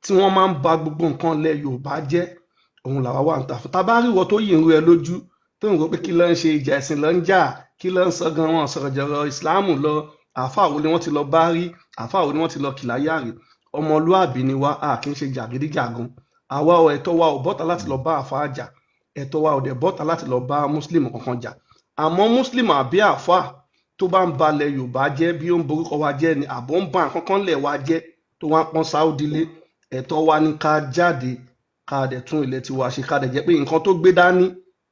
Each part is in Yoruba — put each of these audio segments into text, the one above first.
Tí wọ́n máa ń ba gbogbo nǹkan ilẹ̀ Yorùbá jẹ́, òun làwa wà ń ta fún. Tá a bá rí ìwọ tó yìí ń rú ẹ lójú, tó ń rò pé kí ló ń ṣe, ìjà ẹ̀sìn ló ń jà, kí ló ń sọ gan, wọn sọ̀rọ̀ jọ̀rọ̀ ìsìláàmù lọ, àáfàá wo ni wọ́n ti lọ bá rí, àáfàá wo ni wọ́n ti lọ kìláyà rí? Ọmọlúàbí ni wá, a kì í ṣe jàgídíjàgan. Àwa ò, ẹ̀tọ́ wa ò bọ́ta láti lọ bá àáfàá jà, ẹ̀tọ́ wa ò dẹ̀ bọ́ta láti lọ bá muslim kankan jà. Àmọ́ muslim àbí àáfàá tó bá ń balẹ̀ Yorùbá jẹ́, bí ó ń borúkọ wa jẹ́ ni, àbó ń ba nǹkan kan lẹ̀ wa jẹ́, tó wá ń pọ́n Sáúdí lé, ẹ̀tọ́ wa ní ká jáde, ká dẹ̀ tún ilẹ̀ tiwa ṣe, ká dẹ̀ jẹ́ pé nǹkan tó gbé dání,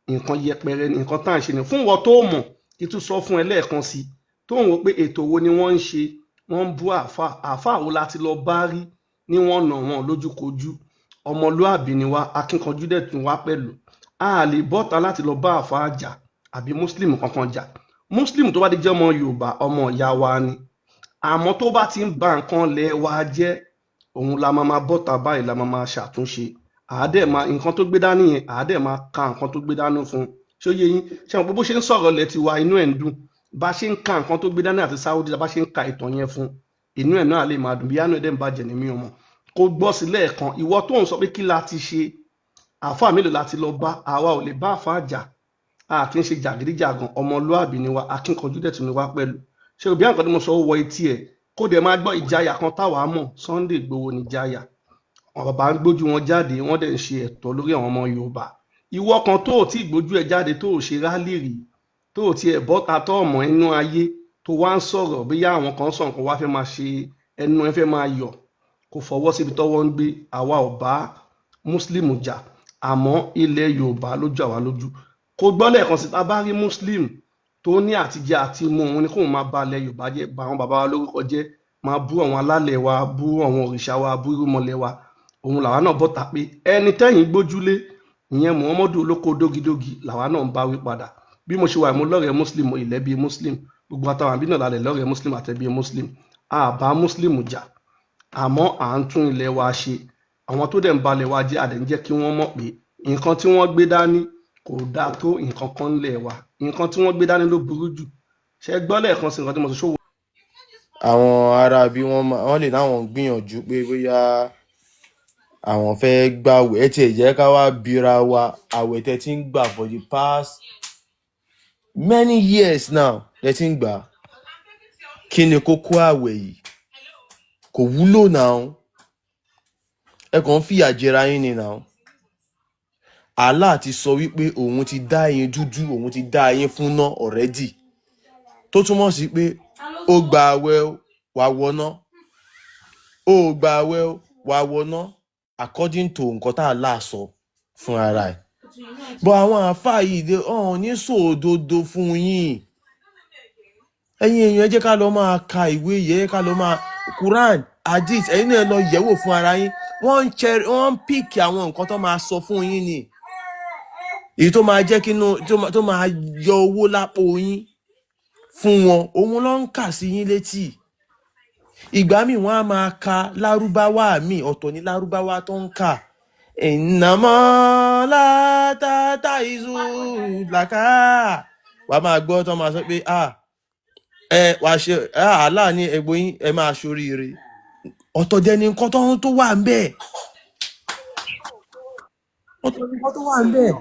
nǹkan yẹpẹrẹ ni nǹkan tá à ń ṣe ni. Fún wọn tó mọ̀, kí tún sọ fún ẹ lẹ́ẹ̀kan sí, tó ń wò pé ètò wo ni wọ́n ń ṣe, wọ́n ń bú àáfàá, àáfàá wo láti lọ bá rí ní wọ́n nà wọ́n lójúkojú? Ọmọlúàbí ni wá, akínkanjú dẹ̀ tún wá pẹ̀lú. A lè bọ́ta láti lọ bá àáfàá jà àbí muslim kankan jà. Muslim tó bá ti jẹ́ ọmọ Yorùbá, ọmọ ìyá wa ni. Àmọ́ tó bá ti ń ba nǹkan lẹ̀ wa jẹ́, òun la máa máa bọ́ta báyìí, la máa máa ṣàtúnṣe. Àádẹ́ máa nǹkan tó gbé dání yẹn, àádẹ́ máa ka nǹkan tó gbé dání fún un. Ṣó yé yín? Ṣé àwọn bó ṣe ń sọ̀rọ̀ lẹ̀ ti wa, inú ẹ̀ ń dùn. Bá ṣe ń ka nǹkan tó gbé dání àti Saudi, bá ṣe ń ka ìtàn yẹn fún, inú ẹ̀ náà lè máa dùn. Bí yánú ẹ̀ dẹ̀ ń bàjẹ́ ní mi ò mọ̀. Kó gbọ́ sí lẹ́ẹ̀kan, ìwọ tó ń sọ pé kí la ti ṣe, àáfàá mélòó la ti lọ bá? Àwa ò lè bá àáfàá jà, a kì í ṣe jàgídíjàgan. Ọmọlúàbí ni wa, akínkanjú dẹ̀ tún ni wá pẹ̀lú. Ṣé òbí àǹkan tí mo sọ ó wọ etí ẹ̀? Kó dẹ̀ máa gbọ́ ìjayà kan táwa mọ̀, Sunday Igboho ní ìjayà. Àwọn bàbá ń gbójú wọn jáde, wọ́n dẹ̀ ń ṣe ẹ̀tọ́ lórí àwọn ọmọ Yorùbá. Ìwọ kan tó ò tí ì gbójú ẹ jáde, tó ò ṣe rally rí, tó ò tiẹ̀ bọ́ta, tó ọmọ inú ayé, tó wá ń sọ̀rọ̀ bóyá àwọn kan sọ nǹkan, wá fẹ́ máa ṣe ẹnu ẹ fẹ́ máa yọ̀, kó fọwọ́ síbi tọ́wọ́ ń gbé. Àwa ò bá muslim jà, àmọ́ ilẹ̀ Yorùbá lójú àwa lójú. Kó gbọ́ lẹ́ẹ̀kan sí, tá a bá rí muslim tó ní àtijẹ àti mu òun ni kóun máa ba ilẹ̀ Yorùbá jẹ́, ba àwọn bàbá wa lórúkọ jẹ́, máa bú àwọn alálẹ̀ wa, bú àwọn òrìṣà wa, bú irúnmọlẹ̀ wa, òun làwa náà bọ́ta pé ẹni tẹ́yìn gbójúlé, ìyẹn Muhammadu olóko dógidógi, làwa náà ń bá wí padà. Bí mo ṣe wà, mo lọ́rẹ̀ẹ́ muslim, ìlẹ́bí muslim, gbogbo àtàwọn àbí náà lálẹ́ lọ́rẹ̀ẹ́ muslim àtẹ̀bí muslim. A bá muslim jà, àmọ́ à ń tún ilẹ̀ wa ṣe. Àwọn tó dẹ̀ ń balẹ̀ wa jẹ́, àdẹ̀ ń jẹ́ kí wọ́n mọ̀ pé nǹkan tí wọ́n gbé dání kò dáa tó nǹkan kan ńlẹ̀ wa. Nǹkan tí wọ́n gbé dání ló burú jù. Ṣe gbọ́ lẹ́ẹ̀kan sí nǹkan tí mo sọ ṣòwò? Àwọn ará bí wọ́n wọ́n lè láwọn gbìyànjú pé bóyá àwọn fẹ́ gbàwẹ̀. Ẹ tiẹ̀ jẹ́ ká wá bira wa, àwẹ̀ tẹ́ ti ń gbà for the past many years now, tẹ́ ti ń gbà, kí ni kókó àwẹ̀ yìí? Kò wúlò náà, ẹ kàn ń fìyà jẹra yín ni náà. Allah ti sọ wípé òun ti dá yín dúdú, òun ti dá yín fún ná already, tó túmọ̀ sí pé ó gba àwẹ̀ o, wà wọná, ó gba àwẹ̀ o, wà wọná, according to nǹkan tá Allah sọ fún ara ẹ̀. But àwọn àáfàá yìí dé ọ̀hún ní sòdodo fún yín. Ẹ̀yin èèyàn, ẹ jẹ́ ká lọ máa ka ìwé yìí, ẹ jẹ́ ká lọ máa Quran, Hadith. Ẹ̀yin náà lọ yẹ̀wò fún ara yín. Wọ́n ń ṣe, wọ́n ń pick àwọn nǹkan tó máa sọ fún yín ni èyí tó máa jẹ́ kínú tó máa yọ owó lápò yín fún wọn, òun ló ń kà sí yín létí. Ìgbà míì, wọ́n á máa ka lárúbáwá míì, ọ̀tọ̀ ní lárúbáwá tó ń kà. Ìnàmọ́ látàtà ìzú làkà, wàá máa gbọ́ tó máa sọ pé, ah, ẹ wàá ṣe, ah, Allah ní ẹgbẹ́ yín, ẹ máa ṣoríire. Ọ̀tọ̀ dẹni nǹkan tó wà ń bẹ̀, ọ̀tọ̀ ní nǹkan tó wà ń bẹ̀.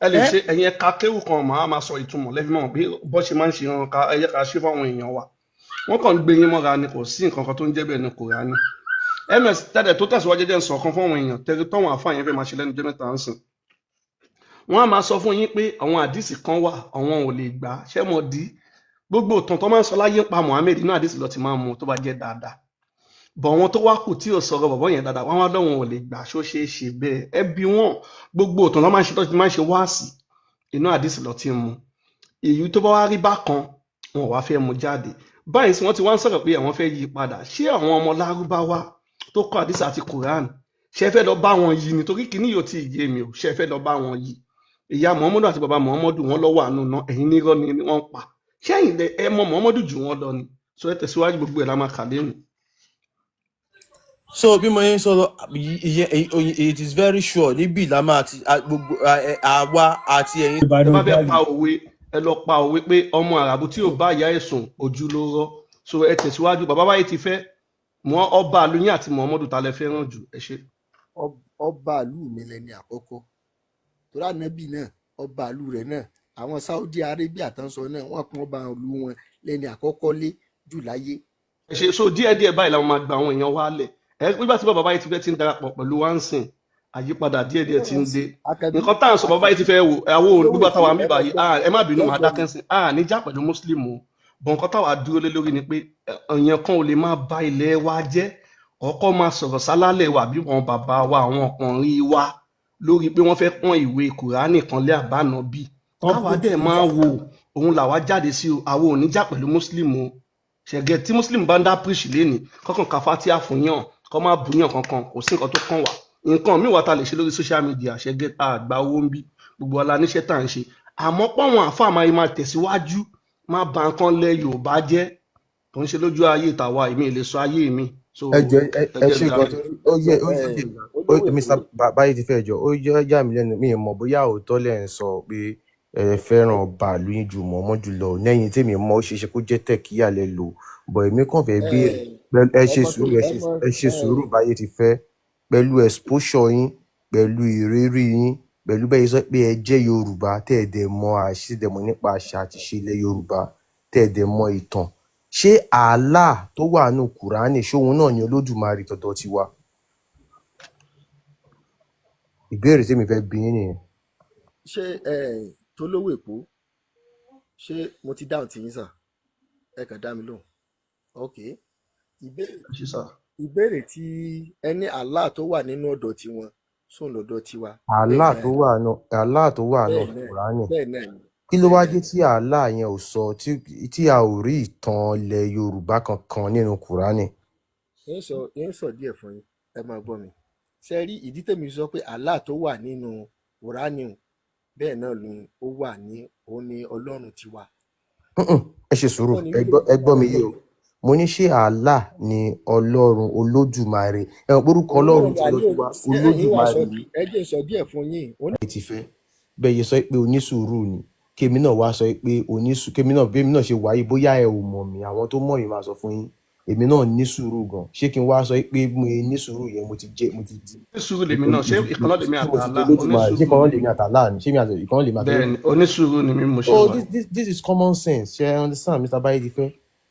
Ẹ lè Ẹ ṣe ẹ̀yin ẹ̀ka kéwù kan, màá máa sọ ìtumọ̀ lẹ́fí mọ̀ bí bọ́ ṣe máa ń ṣe hàn ká. Ẹ jẹ́ ká ṣe fáwọn èèyàn wa. Wọ́n kàn ń gbé yín mọ́ra ni, kò sí nǹkan kan tó ń jẹ́ bẹ́ẹ̀ ní Kùránì. Ms tẹ́lẹ̀ tó tẹ̀síwájú, jẹ́ ń sọ kan fún àwọn èèyàn tẹ́lẹ̀ tọ́wọ́n àfáà yẹn fẹ́ máa ṣe lẹ́nu jẹ́ mẹ́ta ń sìn. Wọ́n á máa sọ fún yín pé àwọn àdìsí kan wà, àwọn ò lè gbà. Ṣé mo dí gbogbo ìtàn tó máa ń sọ láyé ń pa Muhammed, inú àdìsí lọ ti máa ń mú tó bá jẹ́ dáadáa bọ̀. Wọn tó wá kù tí ò sọ̀rọ̀ bọ̀bọ̀ yẹn dáadáa, wọ́n wá lọ́wọ́n ò lè gbà. Ṣó ṣeé ṣe bẹ́ẹ̀? Ẹ bí wọn. Gbogbo ìtàn tó máa ń ṣe, tó ti máa ń ṣe wáàsì, inú àdìsí lọ ti ń mú. Èyí tó bá wá rí bákan, wọn ò wá fẹ́ mú jáde báyìí sí. Wọ́n ti wá ń sọ̀rọ̀ pé àwọn fẹ́ yí padà. Ṣé àwọn ọmọ lárúbáwá tó kọ́ àdìsí àti Quran, ṣé fẹ́ lọ bá wọn yí? Nítorí kìíní yóò tí ì yé mi o. Ṣé fẹ́ lọ bá wọn yí? Ìyá Muhammadu àti bàbá Muhammadu, wọn lọ wà nù náà, ẹ̀yin nírọ́ ni wọ́n pa. Ṣé ẹ̀yin ẹ mọ Muhammadu jù wọ́n lọ ni? So ẹ tẹ̀síwájú, gbogbo ẹ̀ la máa kà lẹ́nu. So bí mo yẹn ń sọ lọ, it is very sure níbí la máa ti gbogbo àwa àti ẹ̀yin. Ẹ Ìbàdàn bá fẹ́ jalè. Pa òwe, ẹ lọ pa òwe pé ọmọ àràbù tí ò bá ìyá ẹ̀ sùn, ojú ló rọ́. So ẹ tẹ̀síwájú, bàbá báyìí ti fẹ́. Mọ ọba àlùyìn àti Muhammadu ta lẹ fẹ́ràn jù? Ẹ ṣe. Ọba ìlú mi lẹni àkọ́kọ́, torí ànábì náà ọba ìlú rẹ̀ náà, àwọn Saudi Arabia tán sọ náà, wọ́n pọn ọba ìlú wọn lẹni àkọ́kọ́ lé jù láyé. Ẹ ṣe. So díẹ̀ díẹ̀ báyìí làwọn máa gba àwọn èèyàn wa lẹ̀. Ẹ nígbà tí bàbá yìí ti fẹ́ ti ń darapọ̀ pẹ̀lú wa ń sìn, àyípadà díẹ̀ díẹ̀ ti ń dé. Àkànbí, Nǹkan tá à ń sọ, bàbá yìí ti fẹ́ wò àwọn olówó gbogbo Èkó, àtàwọn àmì ẹ máa báyìí gbọ́ ẹ má bínú, màá lọ́gbọ́n mi. dákẹ́ sìn níjà pẹ̀lú Muslim o. Bọ̀ nǹkan táwa dúró lé lórí ni pé èèyàn kan ò lè máa ba ilẹ̀ wa jẹ́, ọkọ máa sọ̀rọ̀ sálálẹ̀ wa bí wọn bàbá wa, àwọn ọkùnrin wa, lórí pé wọ́n fẹ́ pọ́n ìwé Kùránì kan lé àbáná bí káwa Complete dẹ̀ máa ìjà. wò òun làwa jáde sí o. Àwọn ò ní jà pẹ̀lú Muslim o. Ṣẹ̀gẹ̀ tí Muslim bá ń dá preach lénìí, kọ́kàn ka fatia fún yàn, kọ́ máa bùyàn kankan, kò sí nǹkan tó kàn wá. Nǹkan míì wà tá a lè ṣe lórí social media. Ṣẹ̀gẹ̀ àgbà owó ń bí gbogbo wa la níṣẹ́ tá à ń ṣe, àmọ́ pọ́wọn àáfàá máa tẹ̀síwájú, máa ba nǹkan lẹ Yorùbá jẹ́ tó ń ṣe lójú ayé tàwa, èmi ì lè sọ ayé mi. So Ẹ jọ, ẹ gẹ́gẹ́ ṣe bí gan a torí ó yẹ ó yẹ ó Olówó Mr. Èkó, Báyé ti fẹ́ jọ ó yẹ yà mí lẹ́nu. Mi ì mọ̀ bóyá òótọ́ lẹ̀ ń sọ pé ẹ fẹ́ràn ọba ìlú yín ju mọ̀ọ́mọ́ jù lọ lẹ́yìn tèmi mọ̀. Ó ṣeé ṣe kó jẹ́ tẹ̀kíyà lẹ lò bọ̀. Èmi kàn fẹ́ béèrè pẹ̀lú ẹ ṣe ọmọ tó sùúrù, ẹ mọ ẹ ṣe sùúrù. Báyé ti fẹ́, pẹ̀lú exposure yín, pẹ̀lú ìrírí yín, pẹ̀lú bẹ́ẹ̀ sọ pé ẹ jẹ́ Yorùbá, tẹ́ ẹ dẹ̀ mọ̀ àṣì dẹ̀ mọ̀ nípa àṣà àti ìṣe ilẹ̀ Yorùbá, tẹ́ ẹ dẹ̀ mọ̀ ìtàn, ṣé Allah tó wà nù Kùránì, ṣóun náà ni Olódùmarè tọ̀dọ̀ tiwa? Ìbéèrè tí mi fẹ́ bi yín nìyẹn. Ṣé tolówó Èkó, ṣé mo ti dáhùn tí yín sà? Ẹ kàn dá mi lóhùn. Ok, ìbéèrè Ṣe sà. Ìbéèrè tí ẹ ní, Allah tó wà nínú ọ̀dọ̀ tiwọn sóun lọ́dọ̀ tiwa? Bẹ́ẹ̀ Allah náà tó ni. wà nù Allah tó wà nù Bẹ́ẹ̀ náà, Kùránì, bẹ́ẹ̀ náà ni. Kí ló Bẹ́ẹ̀ wá náà dé ni. tí Allah yẹn ò sọ tí a ò rí ìtàn ilẹ̀ Yorùbá kankan nínú Kùránì? Ń sọ díẹ̀ fún yín, ẹ máa gbọ́ mi. Ṣe rí ìdí tèmi sọ pé Allah tó wà nínú Kùránì, bẹ́ẹ̀ náà ni ó wà ní òun ní Ọlọ́run tiwa. Mm-mm, ẹ ṣe sùúrù. Wọ́n ní Ẹ wípé gbọ́, ẹ gbọ́ mi ẹ yé gbọ́ o. mi. Mo ní ṣé Allah ni Ọlọ́run Olódùmarè? Ẹ mọ̀ pé orúkọ Òun náà Ọlọ́run ni ti àní lọ tiwa ṣé ẹ̀yin wá sọ Olódùmarè ni. Ẹ jẹ́ n sọ díẹ̀ fún yín. Òun Ẹ ti fẹ́ bẹ́ẹ̀ yẹ sọ pé onísùúrù ni, kémi náà wá sọ pé onísùúrù kémi náà, bí èmi náà ṣe wáyé, bóyá ẹ ò mọ̀ mí, àwọn tó mọ̀ mí máa sọ fún yín, èmi náà ní sùúrù gan. Ṣé kí n wá sọ pé mo ní sùúrù yẹn, mo ti jẹ, mo ti di Onísùúrù lèmi náà. Ṣé ìkan náà lèmi ṣé mo ti di àtàlà? Olódùmarè? Ṣé Onísùúrù kan náà ni. lèmi àtàlà ni? Ṣé mi àti ìkan náà lèmi àti Bẹ́ẹ̀ ni, onísùúrù ni mí mo ṣe Oh, wà. this is common sense. Ṣe ẹ understand, Mr. Bayedife?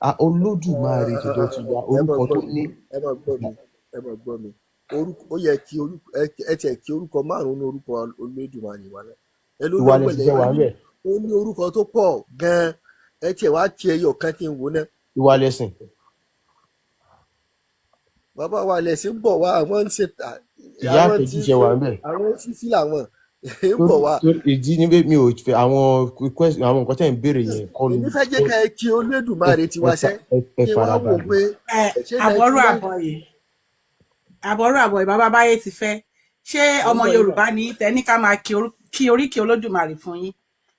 Ah, Olódùmarè tọ̀dọ̀ ti wa, Ẹ máa orúkọ gbọ́ tó mi, ní. ẹ máa gbọ́ mi, ẹ máa gbọ́ mi. Orúkọ ó yẹ kí orúkọ ẹ tiẹ̀ kí orúkọ márùn-ún ní orúkọ Olódùmarè wa náà. Ẹ ló Ìwà lẹ ti lọ́gbọ̀lẹ̀ jẹ́ ẹ wà ń ní bẹ̀. ó ní orúkọ tó pọ̀ gan-an. Ẹ tiẹ̀ wá kí ẹyọ kan kí n wò náà. Ìwà lẹ̀sìn. Bàbá wa lẹ̀sìn ń bọ̀ wá, àwọn ń ṣe Ìyá àwọn tí àfẹ́jíṣẹ́ wà ń bẹ̀. Àwọn fífi làwọn ń Torí bọ̀ wá. Torí ìdí ni pé mi ò fẹ́ àwọn request, àwọn nǹkan tẹ́ ń béèrè yẹn kọ́ ni. Èmi fẹ́ jẹ́ ká ẹ kí Olódùmarè tiwa Ẹ ṣẹ́ ẹ kí wá wò farabalẹ̀. pé Ẹ ṣé àbọrú 99 àbọyè, àbọrú àbọyè, bàbá báyé ti fẹ́. Ṣé Mo ń ọmọ gbọ́ yín mà. Yorùbá ní tẹ ní ká máa kí oríkì Olódùmarè fún yín?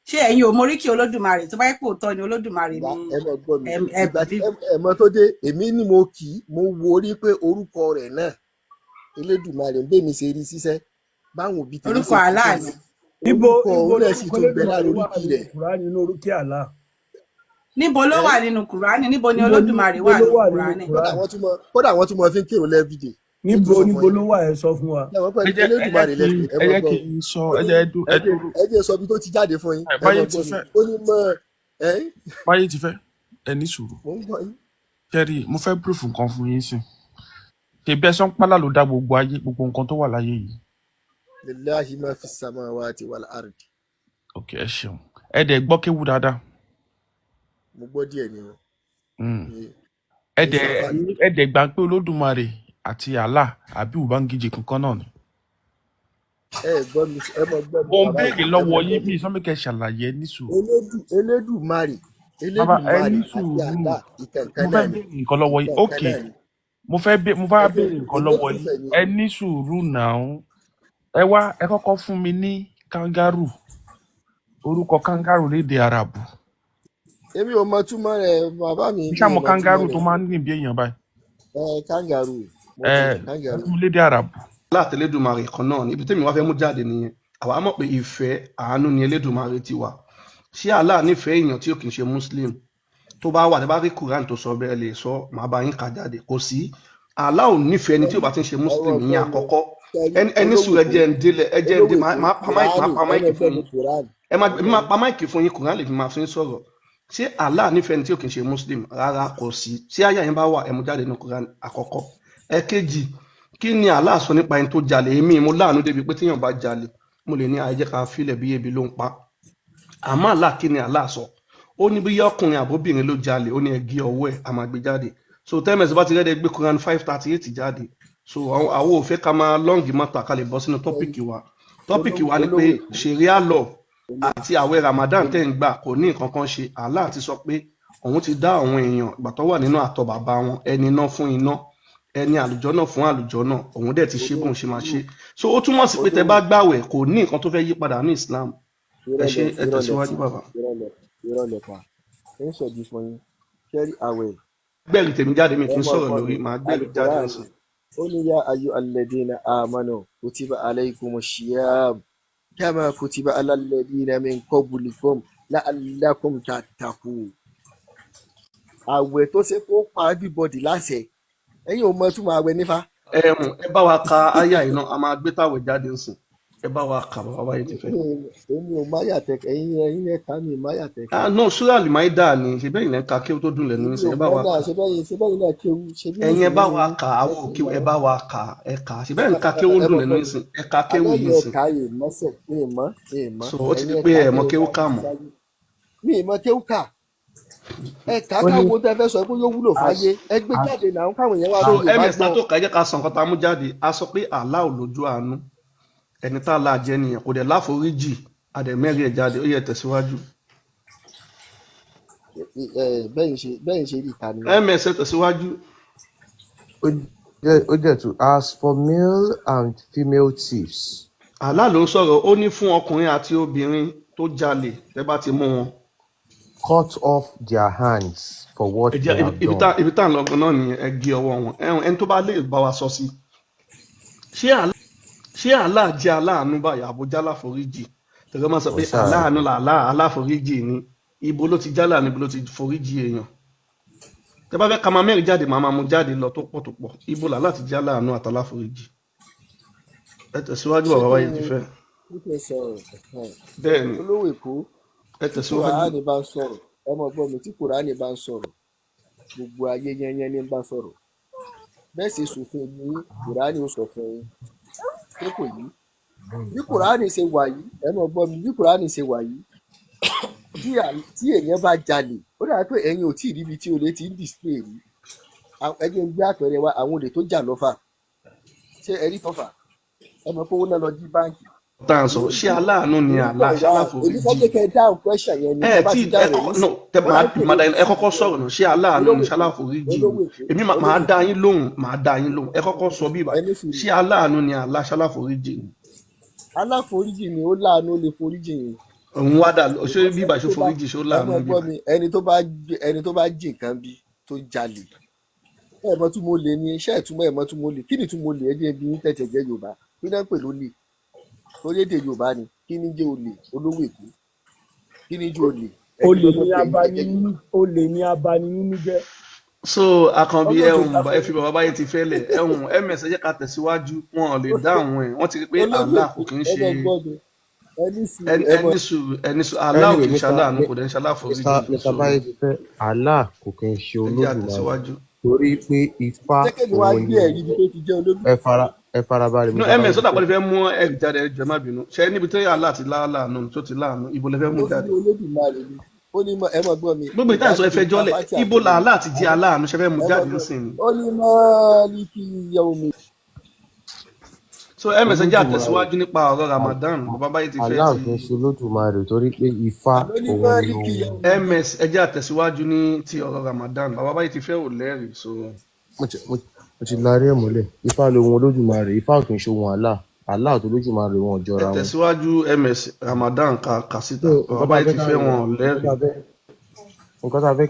Ṣé ẹ̀yin ò mọ oríkì Olódùmarè? Tó bá yẹ pé òótọ́ ni Olódùmarè Ìgbà ni ẹ máa gbọ́ mi. ẹ ẹ Ìgbà tí believe. ẹmọ tó dé, èmi ni mo kì í, mo wo orí pé orúkọ rẹ̀ náà Elédùmarè ń bèmí ṣe rí síṣẹ́ báwọn òbí tèmi Orúkọ ṣe kí Allah fún ni. mi. Ibo Orúkọ ibo òun náà sì lorúkọ tún bẹ lára Olódùmarè wà oríkì nínú rẹ̀. Kùránì, nínú oríkì Allah? Níbo ló Ẹ wà nínú Kùránì? Níbo ni Níbo ní Olódùmarè níbo wà ló nínú wà nínú Kùránì? Kódà Kùránì? wọ́n tún mọ, kódà wọ́n tún mọ fi ń kírun lẹ́fìdè ní tún Níbo sọ fún níbo yín. ló wà? Ẹ sọ fún wa. Ẹ mọ̀ pé Ẹ jẹ́ ẹ jẹ́ Elédùmarè kí lẹ́pẹ̀ ẹ ẹ mọ̀ jẹ́ gbọ́ kí o. n sọ. Ó Ẹ ní jẹ́ ẹ dú ẹ ẹ jẹ́ dúró. Ẹ jẹ́ sọ ibi tó ti jáde fún yín. Ẹ Ẹ báyé mọ̀ ti gbọ́ mi. fẹ́. Ó ní mọ ẹ Báyé ti fẹ́, ẹ ní sùúrù. Mò ń gbọ́ yín. Kẹrí, mo fẹ́ proof nǹkan fún yín sìn. Ṣèbí ẹsán pálá ló dá gbogbo ayé, gbogbo nǹkan tó wà láyé yìí? Lillahi ma fi samawati wal ardi. Ok, ẹ ṣeun. Ẹ dẹ̀ gbọ́ kéwú dáadáa. Mo gbọ́ díẹ̀ ni o. Mi Ẹ mi dẹ̀ ṣàfàlì. Ẹ dẹ̀ gbà pé Olódùmarè àti Allah àbí Ubangiji kankan náà ni. Ẹ gbọ́ mi, ẹ mọ̀ gbọ́ mi Mo ń bàbá béèrè yìí, ẹ mọ̀ lọ́wọ́ gbọ́ yín mi. mi sọ pé kẹ́ ẹ ṣàlàyé, ẹ ní sùúrù. Elédùmarè, Bàbá, ẹ Elédùmarè ní àti sùúrù. Allah ìkànkan Mo fẹ́ náà ni. béèrè nǹkan lọ́wọ́ yín. Ìkànkan Ok, náà ni. mo fẹ́ Ẹ jẹ́ béèrè nǹkan èmi lọ́wọ́ yín. fífẹ́ ni. Ẹ ní sùúrù náà. Ẹ wá, ẹ kọ́kọ́ fún mi ní kangaroo, orúkọ kangaroo lédè Arabu. Èmi ò mọ túmọ̀ rẹ̀, bàbá mi, Mo mi ṣáà ò mọ mọ túmọ̀ kangaroo tó rẹ̀. máa ń rìn bí èèyàn báyìí. Ẹ kangaroo, mo Ẹ mọ ẹ kangaroo. fún mi lédè Arabu. Allah àtẹlẹdùmarè kan náà ni. Ibi tẹ́mi wá fẹ́ mú jáde nìyẹn. Àwa mọ̀ pé ìfẹ́ àánú ni Elédùmarè ti wà. Ṣé Allah nífẹ̀ẹ́ èèyàn tí ò kì í ṣe Muslim? Tó bá wà, tẹ́ bá rí Quran tó sọ bẹ́ẹ̀, lè sọ, màá bá yín kà jáde. Kò sí. Allah ò nífẹ̀ẹ́ ẹni tí ò bá ti ń ṣe Ẹ̀rọ muslim. ọ̀gbọ́n Ìyẹn mi àkọ́kọ́. tẹ̀rí Ẹni olówó sùúrù, ẹ èkó, jẹ́ ń délẹ̀, ẹ jẹ́ ń dé, olówó máa èkó, máa pa máìkì, máa kùránì, pa ẹ̀rọ máìkì ọ̀gbọ́n fún mi yín. kùránì, Ẹ má ẹ̀rọ èmi máa pa máìkì fún yín, Quran lè fi máa fi ń sọ̀rọ̀. Ṣé Allah nífẹ̀ẹ́ ẹni tí ò kì í ṣe muslim? Rárá, kò sí. Tí àyà yẹn bá wà, ẹ mú jáde nínú Quran. Àkọ́kọ́. Ẹ̀kejì, kí ni Allah sọ nípa ẹni tó jalè? Èmi mo láàánú débi pé tíyàn bá jalè, mo lè ní àìjẹ́ ká filẹ̀ bí ebi ló ń pa. Àmọ́ Allah, kí ni Allah sọ? Ó ní bí ọkùnrin àbóbìnrin ló jalè, ó ní ẹ gé ọwọ́ ẹ̀, a máa gbé jáde. So tẹ́mẹ̀sì bá ti rẹ́dẹ̀ gbé Quran 5:38 jáde. So àwọn ò fẹ́ ká máa lọ́ǹgì mọ́ta, ká lè bọ́ sínú tẹ̀rí tọ́pìkì wa. Tọ́pìkì olówó wa ni pé olówó èkó, sharia law àti àwẹ̀ Ramadan olówó tẹ́ ń gbà kò ní nǹkan kan ṣe. Allah ti sọ pé òun ti dá àwọn èèyàn ìgbà tó wà nínú àtọ̀ bàbá wọn, ẹni iná fún iná, ẹni àlùjọ náà fún àlùjọ náà. Òun dẹ̀ ti ṣe bóun ṣe máa ṣe. So ó túmọ̀ sí pé tẹ́ olówó bá gbàwẹ̀, kò ní nǹkan tó fẹ́ yí padà ní Islam. Ẹ ṣe, irọ́ lẹ ẹ irọ́ lẹ tẹ̀síwájú pa, bàbá. irọ́ lẹ pa. Ń sọ̀dí fún yín ṣẹ́rí àwẹ̀. Gbẹ̀rì tèmi jáde, mi Ẹ kì í mọ̀ sọ̀rọ̀ gbọ́ lórí mi, màá gbẹ̀rì jáde alukurani nsìn. ó ní yá ayu alladina amanu kutiba alaykum shiyam kama kutiba ala alladina min qablikum la'allakum tattaqun. Àwẹ̀ tó ṣe kó pa everybody láṣẹ, ẹ̀yin ò mọ túmọ̀ àwẹ̀ nífa. Ẹ̀hún, ẹ bá wa ka áyà yìí náà, a máa gbé tàwẹ̀ jáde nsìn. Ẹ bá wa kà, bàbá báyìí ti fẹ́. Èmi ò máyà tẹ̀kẹ́, ẹ̀yin ẹ̀ka mi máyà tẹ̀kẹ́. Ah no, Súrà Àlùmáídà ni ṣe bẹ́ẹ̀ ilẹ̀ ń ka kí ó tó dùn lẹ́nu Èmi nsìn. ò Ẹ bá mọ̀ wa náà kà. ṣe bẹ́yìn náà kéwú, ṣe bí Ẹ̀yin ẹ bá mùsùlùmí wa ni kà, àwọn ẹ òkè kà ẹ bá wa kà, ẹ kà. Ṣe bẹ́ẹ̀ ń ka kí ó ẹ dùn mọ̀ lẹ́nu gbọ́ mi nsìn, ẹ ka kéwù alẹ́ yìí yẹn nsìn. ẹ̀ka yìí mọ́sẹ̀ mi mọ́ mi mọ́. So ó ti Ẹ̀yin di pé ẹ̀ka ẹ mọ kẹ́ ẹ kéwú bá kà mi mọ́. sáyé mi mọ́ kéwú kà, ẹ kà Ó ní káwọn tẹ́ fẹ́ sọ pé yóò wúlò as fáyé, ẹ gbé as jáde náà káwọn èèyàn wá So fi Yorùbá ms ta gbọ́. tó kà, ẹ jẹ́ ká sọ nǹkan tá a mú jáde. A sọ pé Allah ò lójú àánú, ẹni tá a là jẹ nìyẹn, kò dẹ̀ láforíjì, a dẹ̀ mẹ́rin ẹ̀ jáde. Ó yẹ tẹ̀síwájú. Bẹ́yìn ṣe rí ìta nìyẹn. Ms ẹ tẹ̀síwájú. Ó jẹ́ to as for male and female thieves, Allah ló ń sọ̀rọ̀. Ó ní fún ọkùnrin àti obìnrin tó jalè, tẹ́ bá ti mú wọn, cut off their hands for what ẹ they jẹ́ have ibi tá done. ibi tá à ń lọ gan náà nìyẹn. Ẹ gé ọwọ́ wọn. Ẹ̀hún, ẹni tó bá lè bá wa sọ sí, ṣé Allah jẹ́ aláàánú báyìí àbújá láforíjì? Tẹ̀lé máa sọ Kò pé sáà aláàánú làlá, aláforíjì ni. Ibo ló ti jálà, níbo ló ti foríjì èèyàn? Tẹ́ bá fẹ́ ka máa mẹ́rin jáde, màá máa mú jáde lọ tó pọ̀ tó pọ̀. Ibo làlá ti jálà àánú àtàláforíjì? Ẹ tẹ̀síwájú Ṣé bàbá kí báyìí n ti fẹ́. Kí n sọ̀rọ̀? Ẹ̀hẹ́n. Bẹ́ẹ̀ ni. Olówó èkó, Ẹ tí tẹ̀síwájú. Kùránì bá ń sọ̀rọ̀, ẹ mọ̀ gbọ́ mi, tí Kùránì bá ń sọ̀rọ̀, gbogbo ayé yẹnyẹn ní bá sọ̀rọ̀. Bẹ́ẹ̀ sì sòfin ní Kùránì ó sọ fún yín pé kò yí. Bí Kùránì ṣe wà yìí, ẹ mọ̀ gbọ́ mi, bí Kùránì ṣe wà yìí, tí èèyàn bá jalè, ó dàbí pé ẹ̀yin ò tí ì ríbi tí olè ti ń display rí. Ẹ jẹ́ n gbé àpẹẹrẹ wa, àwọn olè tó jà lọ́fà, ṣé ẹ rí tọ́fà? Ẹ mọ̀ pé owó náà lọ jí báǹkì. Tá à ń sọ, ṣé aláàánú ni Èmi àlá? kàn Ṣé wá, èmi fẹ́ aláforíjì? jẹ́ kẹ́ ẹ dáhùn question yẹn ni. Ẹ Tẹ́ bá tí ti ẹ dáhùn rẹ̀ kọ́kọ́ no nísìn, tẹ ó máa dàbí pé máa dá èmi ẹ kọ́kọ́ sọ̀rọ̀ náà. Ṣé aláàánú olówó ni? Ṣé èkó, aláforíjì ni? olówó èkó, Èmi máa olówó dá èkó, yín lóhùn, máa dá yín lóhùn. Ẹ kọ́kọ́ sọ bí ìbá ẹ ní sùúrù. ṣé aláàánú ni àlá, ṣé aláforíjì ni? Aláforíjì ni, ó láàánú, ó lè foríjì yín. Òun wá dà ṣé Because bí ìbá ẹni ṣe tó bá foríjì, ṣé ó ẹ láàánú mọ̀ bí gbọ́ ìbá? mi, ẹni tó bá jí nǹkan bí tó jalè, ẹ mọ̀ tún mo lè ní iṣẹ́ ìtumọ̀, ẹ mọ̀ tún mo lè kí ni tún mo lè, ẹ jẹ́ bí yín tẹ̀tẹ̀ jẹ́ Yorùbá, kí náà ń pè lólè? Torí èdè Yorùbá ni, kí ni jẹ́ olè? Olówó èkó, kí ni jẹ́ olè? Ẹ Olè jẹ́ lọ́gbọ́n ní pé ẹ̀yin abani tẹ̀jẹ́ Yorùbá. nínú, olè ní abani nínú jẹ́. So àkànbí Ọlọ́run ẹhùn tó ẹ fi bàbá báyìí ti fẹ́lẹ̀ ẹhùn ms, ẹ jẹ́ ká tẹ̀síwájú. Wọn ò lè dáhùn ẹ̀, wọ́n ti rí pé Olówó Allah èkó, kò kí ń ẹ ṣe mọ̀ gbọ́ mi, ẹ ní sùúrù, ẹni ẹ mọ̀ ẹni sùúrù, ẹni sùúrù. Allah ò Anyway, kì í ṣe Mr. aláàánú, kò dẹ̀ ń ṣe aláforíjì. Mr. So Baye ti fẹ́, Allah kò kí ń ṣe ẹ jẹ́ Olódùmarè àtẹ̀síwájú. torí pé Ifá Jẹ́ kémi wá òun gbé ni ẹ̀rí ibi tó ti jẹ́ olódù. Ẹ farabalẹ̀, No Mr. ms, Baye ó ti dàpọ̀ fẹ́. lè fẹ́ mú ẹ̀rí jáde. Ẹ jọ̀ọ́, ẹ má bínú. Ṣe níbi tí Allah ti láàánú, tó ti láàánú, ibo lè fẹ́ mú Ó fi jáde? ní Olódùmarè ni ó ní ẹ mọ̀ gbọ́ mi, Gbogbo ìtàn sọ Kùránì ẹ fẹ́ ní jọ́lẹ̀. káfáàtì Ibo àti là Allah ti jẹ́ àwọn aláàánú? Ṣe fẹ́ mú ẹ mọ̀ jáde gbọ́ mi, ńsìn ni? ó ní mọ́ọ́líkì yawmi. So ms, ẹ jẹ́ Olódùmarè àtẹ̀síwájú nípa ọ̀rọ̀ Ramadan. Bàbá báyìí ti fẹ́ Allah ti kì í ṣe Olódùmarè torí pé Ifá Àló ní òun ni mọ́ọ́líkì ohun. yawmi. Ms, ẹ jẹ́ àtẹ̀síwájú ní ti ọ̀rọ̀ Ramadan. Bàbá báyìí ti fẹ́ ò lẹ́rìí. So Mo ti larí ẹ̀ mọ́lẹ̀. Ifá lohun Olódùmarè, Ifá ò kì í ṣe ohun Allah. Allah àti Olódùmarè wọn ò ẹ jọra wọn. tẹ̀síwájú ms. Ramadan ká kà síta. So Bàbá nǹkan tá a báyìí fẹ́ ti ká fẹ́ wọn ò nǹkan lẹ́rìí. tá a fẹ́ nǹkan tá a fẹ́.